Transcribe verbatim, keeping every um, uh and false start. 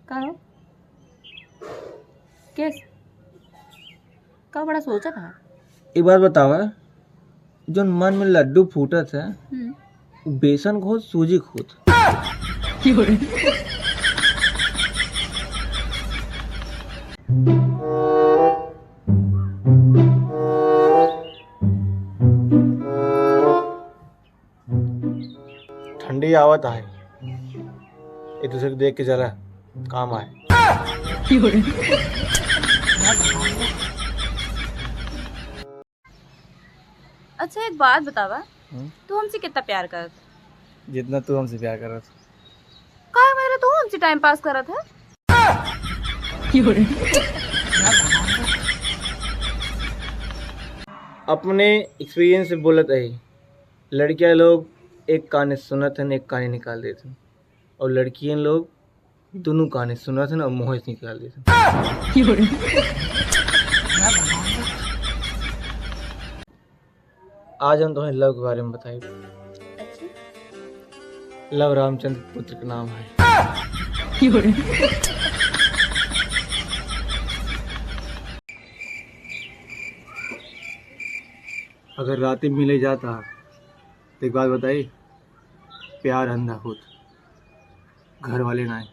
का हो? केस? का बड़ा सोचत है? एक बात बतावा, जौन मन में लड्डू फूटत है, हम्म। उ बेसन क होत, सूजी क होत? ठंडी आवत है, एक दूसरे को देख के जरा काम आए। अच्छा, एक बात बतावा, हम्म? तू हमसे कितना प्यार करत? जितना तू हमसे प्यार करत। काहे मेरे तू हमसे टाइम पास करत है? अपने एक्सपीरियंस से बोलत है, लड़कियां लोग एक काने सुनत हन, एक काने निकाल देत हन, और लड़कियन लोग दोनों काने सुनत हन और मुंह से निकाल देत हन। आज हम तुम्हें लव के बारे में बताई। अच्छा। लव रामचंद्र पुत्र का नाम है। अगर राती मिले जाता, तो एक बात बताई, प्यार अंधा होत, घर वाले ना आए।